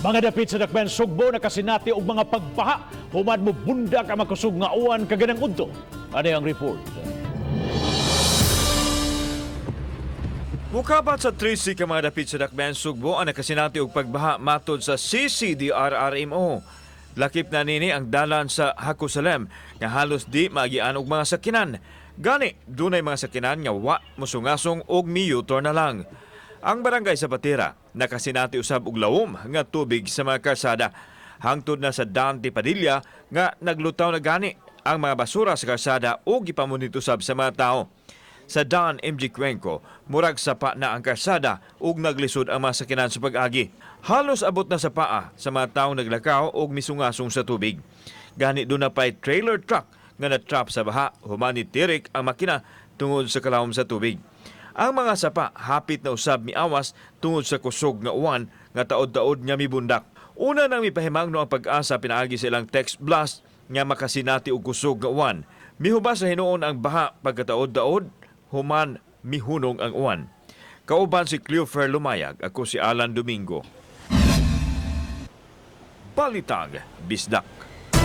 Mga dapit sa Dakbayan Sugbo nakasinati og mga pagbaha human mo bundak ang makusog nga uwan kaganang udto. Ano ang report? Mukabat sa 13 ka mga dapit sa Dakbayan Sugbo ang nakasinati og pagbaha matod sa CCDRRMO. Lakip na nini ang dalan sa Hakusalem nga halos di maagian og mga sakinan. Gani, dunay mga sakinan nga wa mosungasong og mi-U-turn na lang. Ang barangay sa Patira nakasinati usab og lawom nga tubig sa mga karsada. Hangtod na sa Dante Padilla nga naglutaw na gani ang mga basura sa karsada ug gipamunit usab sa mga tao. Sa Don MG Cuenco, murag sapa na ang karsada ug naglisod ang mga sakinan sa pag-agi. Halos abot na sa paa sa mga taong naglakaw ug misungasong sa tubig. Gani duna pa'y trailer truck nga na-trap sa baha, human nitirik ang makina tungod sa kalawom sa tubig. Ang mga sapa hapit na usab miawas tungod sa kusog nga uwan nga taod-taod nga mibundak. Una nang mipahimangno ang Pag-asa pinaagi sa ilang text blast nga makasinati og kusog nga uwan. Mihubas sa hinuon ang baha pagkataod-taod, human mihunong ang uwan. Kauban si Cleofer Lumayag, ako si Alan Domingo. Balitang Bisdak.